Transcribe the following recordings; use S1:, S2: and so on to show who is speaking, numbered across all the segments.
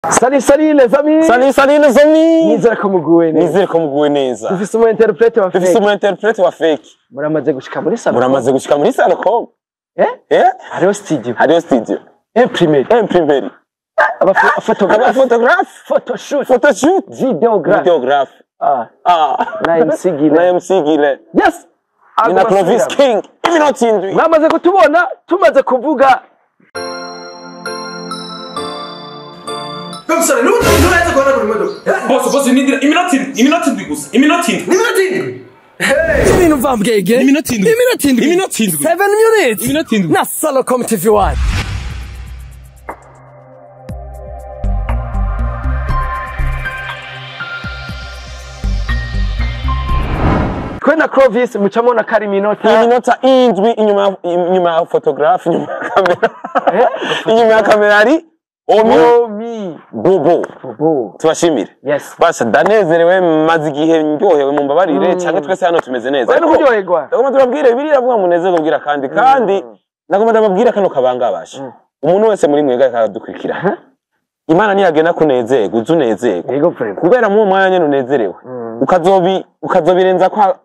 S1: Salut, salut les amis.
S2: Salut, salut les amis.
S1: Nizere ko muguwe neza.
S2: Nizere ko muguwe neza.
S1: Dufise umu interprète wa
S2: Dufise
S1: fake.
S2: umu interprète wa fake.
S1: Muramaze gushika muri salon.
S2: Muramaze gushika muri Salcom.
S1: Eh?
S2: Eh?
S1: Hariho studio.
S2: Hariho studio.
S1: Imprimerie.
S2: Imprimerie.
S1: Aba photographe.
S2: Aba photographe.
S1: Photoshoot.
S2: Photoshoot.
S1: Videographe.
S2: Videographe.
S1: Ah.
S2: Ah.
S1: Na MC Guilain.
S2: Na MC Guilain.
S1: Yes.
S2: Ni na Clovis King. Iminota indwi.
S1: Mwamaze kutubona tumaze kuvuga.
S3: Komisare, nturenze guhanagura imodoka.
S4: Bose bose nindira iminota indwi, iminota indwi gusa, iminota indwi.
S3: Iminota indwi.
S5: Ibintu mvambwege.
S4: Iminota indwi.
S5: Iminota indwi.
S4: Iminota indwi.
S5: 7 minutes.
S4: Iminota indwi.
S5: Na Salocom TV 1.
S1: Twe na Clovis mucamona kari iminota.
S2: Iminota indwi inyuma ya photographe, inyuma ya kamera. Inyuma ya kamera ari Omi
S1: Omi.
S2: Bobo.
S1: Bobo.
S2: Tubashimire.
S1: Yes.
S2: Basha ndanezerewe maze igihe ndyohewe mumbabarire canke twese hano tumeze neza.
S1: Oya, nukuryoherwa.
S2: Ndagomba tubabwire biriya avuga munezerwe ubwira kandi kandi ndagomba ndababwira kano kabanga basha. Umuntu wese muri mwega akadukurikira. Imana niyagena kunezerwa uzunezerwa.
S1: Yego friend.
S2: Kubera mu mwanya nyene unezerewe. Ukazobirenza kwa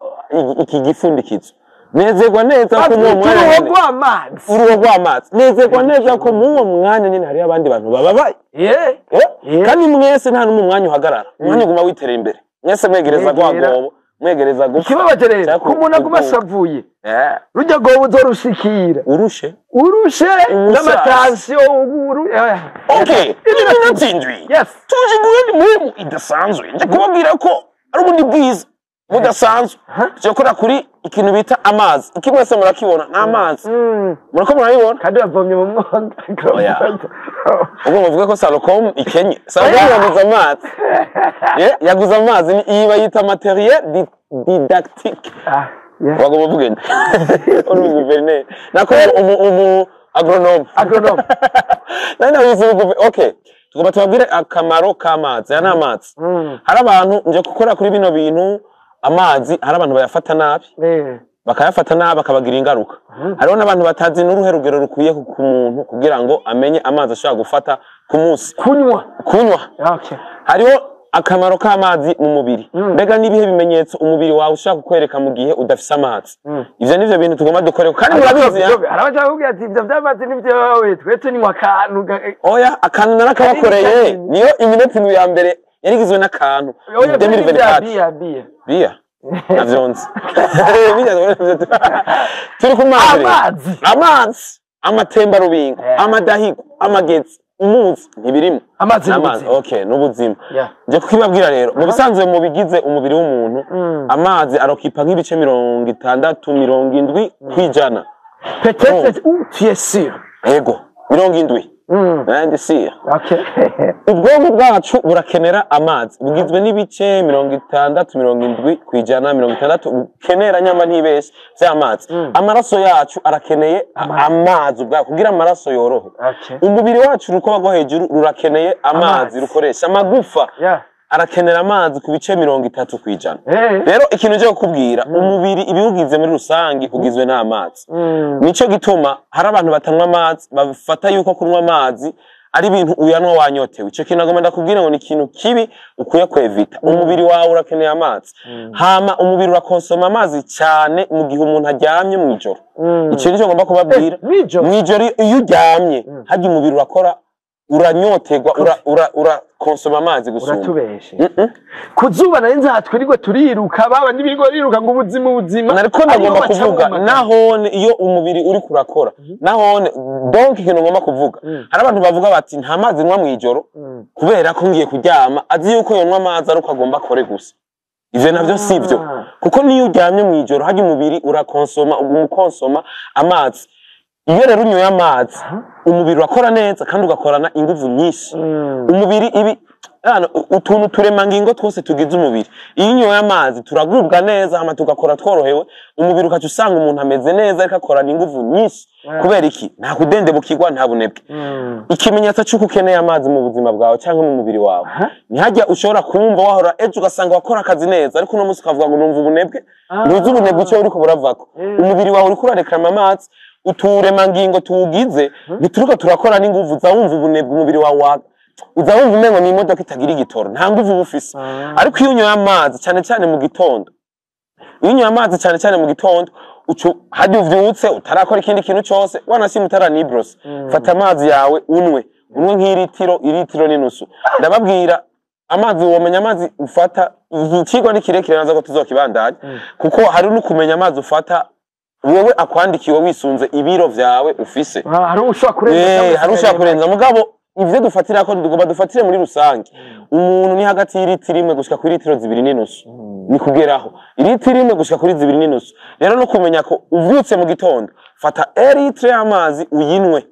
S2: iki gifundikizo. Nezerwa neza ko mu mwanya
S1: Uruho
S2: nyene.
S1: rw'amazi.
S2: Uruho rw'amazi. Nezerwa neza ko mu mwanya nyene hari abandi bantu bababaye.
S1: Yeah. Yeah.
S2: Kandi mwese nta n'umwe umwanya uhagarara. Umwanya uguma witerera imbere. Mwese mwegereza
S1: Mwegera.
S2: rwagobo, mwegereza gupfa.
S1: Ikibabaje rero
S2: Cyangwa
S1: ko umuntu aguma
S2: kuguka.
S1: ashavuye.
S2: Eh,
S1: Rujya gobo uzorushikira.
S2: urushe.
S1: Urushe
S2: Umusaza.
S1: n'amatansiyo uru.
S2: Okay, iminota indwi.
S1: Yes.
S2: Tuje guhenda muhemu idasanzwe. Nje kubabwira ko ari ubundi bwiza budasanzwe. Tuje gukora kuri ikintu bita amazi. Iki mwese murakibona ni amazi. Murako murabibona?
S1: Kandi wavomye mu mwonga.
S2: Oya. Ubwo muvuge ko Salocom ikenye. Salocom yaguze amazi. Yeah, yaguze amazi iyi bayita materiel didactique.
S1: Ah, yeah.
S2: Wagomba uvuge nde? Uri guverineri. Nako umu agronome.
S1: Agronome.
S2: Nari nabizi okay. Tugomba tubabwire akamaro k'amazi. Aya ni amazi. Hari abantu nje gukora kuri bino bintu amazi, hari abantu bayafata nabi.
S1: Eh.
S2: Bakayafata nabi akabagira ingaruka. Hariho n'abantu batazi n'uruhe rugero rukwiye ku muntu kugira ngo amenye amazi ashobora gufata ku munsi.
S1: Kunywa.
S2: Kunywa.
S1: Okay.
S2: Hariho akamaro k'amazi mu mubiri. Mbega n'ibihe bimenyetso umubiri wawe ushaka kukwereka mu gihe udafise amazi. Ivyo nivyo bintu tugomba dukore kandi murabizi ya.
S1: Hari abaca bakubwira ati ibyo by'amazi nibyo wowe twe tunywa akantu
S2: Oya akantu narakabakoreye
S1: Kanini.
S2: niyo iminota indwi ya mbere yarigizwe n'akantu.
S1: Oya,
S2: 2024.
S1: biya biya.
S2: Biya. Navyonze. Biya navyo. Turi ku mazi. rero.
S1: Amazi.
S2: Amazi. Amatembarubingo, amadahigo, amagezi, umuzi ntibirimo.
S1: Amazi ni
S2: Amazi,
S1: ubuzima.
S2: okay, n'ubuzima.
S1: Yeah.
S2: Nje kukibabwira rero, mu bisanzwe mu bigize umubiri w'umuntu, amazi arokipa nk'ibice 60 70 kwijana.
S1: Peut-être ou tu es sûr.
S2: Ego, 70. Nandi sûr.
S1: Okay.
S2: Ubwonko bwacu burakenera amazi. Bugizwe n'ibice 60 70 kwijana 60 bukenera nyama ntibeshe vy'amazi. Amaraso yacu arakeneye amazi ubwayo kugira amaraso yorohe.
S1: Okay.
S2: Umubiri wacu urukoba rwo hejuru rurakeneye amazi
S1: Amazi.
S2: rukoresha amagufa.
S1: Yeah.
S2: Arakenera amazi ku bice 30 kwijana.
S1: Eh.
S2: Rero ikintu nje kukubwira umubiri ibiwugize muri rusangi ugizwe n'amazi. Nico gituma hari abantu batanywa amazi bafata yuko kunywa amazi ari ibintu uyanwa wanyotewe. Ico kintu nagomba ndakubwira ngo ni ikintu kibi ukwiye kwevita. Umubiri wawe urakeneye amazi. Hama umubiri urakonsoma amazi cyane mu gihe umuntu aryamye mw'ijoro. Ico nico ngomba kubabwira.
S1: Mw'ijoro?
S2: Mw'ijoro iyo uryamye harya umubiri urakora uranyoterwa urakonsoma amazi gusumba.
S1: Uratubeshe. Kuzuba nari nzatwirirwa turiruka baba n'ibigo riruka ngo ubuzima ubuzima.
S2: Nariko ndagomba kuvuga nahone iyo umubiri uri kurakora nahone donc ikintu ngomba kuvuga hari abantu bavuga bati nta mazi nywa mw'ijoro kubera ko ngiye kuryama azi yuko yonywa amazi ariko agomba akore gusa. Ivyo navyo sivyo kuko niyo uryamye mw'ijoro harya umubiri urakonsoma uguma ukonsoma amazi. Iyo rero unyoye amazi umubiri urakora neza kandi ugakorana inguvu nyinshi. Umubiri ibi hano utuntu turemangingo twose tugize umubiri iyo unyoye amazi turagubwa neza hama tugakora tworohewe umubiri ukaca usanga umuntu ameze neza ariko akorana inguvu nyinshi. Kubera iki? Nta kudendebukirwa nta bunebwe. Ikimenyetso cy'uko ukeneye amazi mu buzima bwawe cyangwa mu mubiri wawe ntihajya ushobora kumva wahora ejo ugasanga wakora akazi neza ariko uno munsi ukavuga ngo numva ubunebwe. Ntuzi ubunebwe icyo uriko buravako. Umubiri wawe uriko urarekrama amazi uturemangingo tuwugize ntituruka turakora n'inguvu za wumva ubunebwe umubiri wawe Uza wumva umengo ni imodoka itagira igitoro, nta nguvu uba ufise. Ariko iyo unyoye amazi cyane cyane mu gitondo, iyo unyoye amazi cyane cyane mu gitondo, ucu hadi uvyutse utarakora ikindi kintu cyose, wanashima utaranibrosa, fata amazi yawe unwe, unwe nk'iritiro, iritiro n'inusu. Ndababwira amazi, womenya amazi ufata. Ikigwa ni kirekire, naza ko tuzokibandanya, kuko hari no kumenya amazi ufata wewe akwandikiwe wisunze ibiro vyawe ufise.
S1: Ah, hari ushobora kurenza cyangwa
S2: Hari ushobora
S1: ukarenza.
S2: kurenza, mugabo ivyo dufatira ko tugomba dufatire muri rusange, umuntu ni hagati y'iritiro 1 gushika kuri litiro 2.5, ni kugeraho iritiro 1 gushika kuri 2.5. Rero no kumenya ko uvyutse mu gitondo, fata litre y'amazi uyinwe,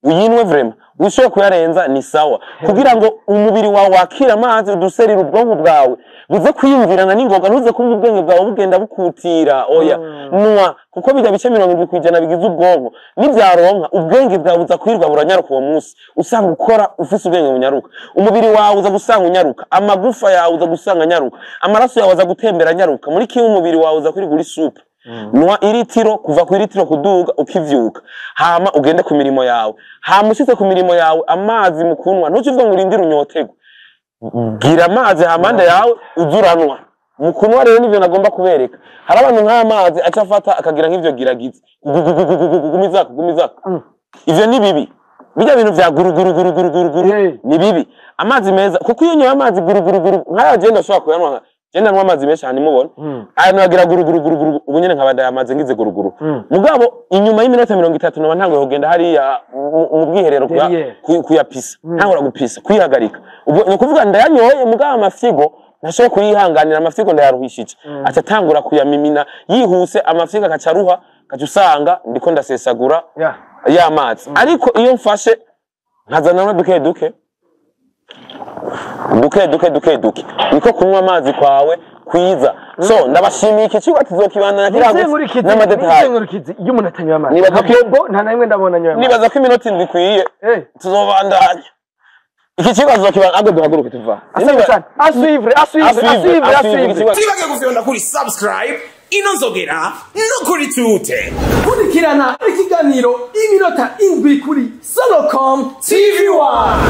S2: uyinwe vraiment, ushoboye kuyarenza ni sawa, kugira ngo umubiri wawe wakire amazi, uduserire ubwonko bwawe buze kwiyumvirana n'ingoga, ntuze kumva ubwenge bwawe bugenda bukutira. Oya, nwa, kuko bijya bice 70% bigize ubwonko nibyaronka, ubwenge bwawe buza kwirwa buranyaruka. Uwo munsi usanga ukora ufise ubwenge bunyaruka, umubiri wawe uza gusanga unyaruka, amagufa yawe uza gusanga anyaruka, amaraso yawe aza gutembera anyaruka, muri kimwe umubiri wawe uza kwirwa uri super. Nwa iritiro, kuva ku iritiro kuduga, ukivyuka, hama ugende ku mirimo yawe. Hama ushitse ku mirimo yawe, amazi mu kunywa, ntuce uvuga ngo urindire unyotegwe, gira amazi hampande yawe uze uranwa. Mu kunywa rero nivyo nagomba kubereka. Hari abantu nk'amazi aca afata akagira nk'ivyo giragize gumizako gumizako, ivyo ni bibi. Bijya bintu vya guruguruguruguruguru ni bibi. Amazi meza, kuko iyo unyoye amazi guruguruguru nk'aya, je ndashobora kuyanywa, je ndanywa amazi menshi hanyuma mubona aya nagira guruguruguruguru, ubu nyene nkaba ndayamaze ngize guruguru. Mugabo inyuma y'iminota 30 noba ntanguye kugenda hariya mu bwiherero
S1: Derrière.
S2: kuyapisa, ntangura gupisa, kwihagarika. Ubwo ni ukuvuga ndayanyoye, mugabo amafyigo ntashobora kuyihanganira, amafyigo ndayaruhishije, aca atangura kuyamimina yihuse, amafyigo agaca aruha, gaca usanga ndiko ndasesagura ya mazi. Ariko iyo mfashe nkazana duke duke duke duke duke duke, niko kunywa amazi kwawe kwiza. So ndabashimiye, iki kigo tuzokibandana kiragutse n'ama détails.
S1: N'inkurikizi iyo umuntu atanywa amazi.
S2: Nibaza ko-
S1: Bobo nta na rimwe ndabona anywa amazi.
S2: Nibaza ko iminota 7 ikwiye. Tuzobandanya iki kigo, tuzokibandanya ahubwo duhaguruke tuva.
S1: Asante sana. À suivre, à suivre, à suivre, à suivre.
S4: Tibagiye gufyonda kuri subscribe, ino nzogera no kuri tute.
S5: Kurikirana ikiganiro iminota 7 kuri Solocom TV 1.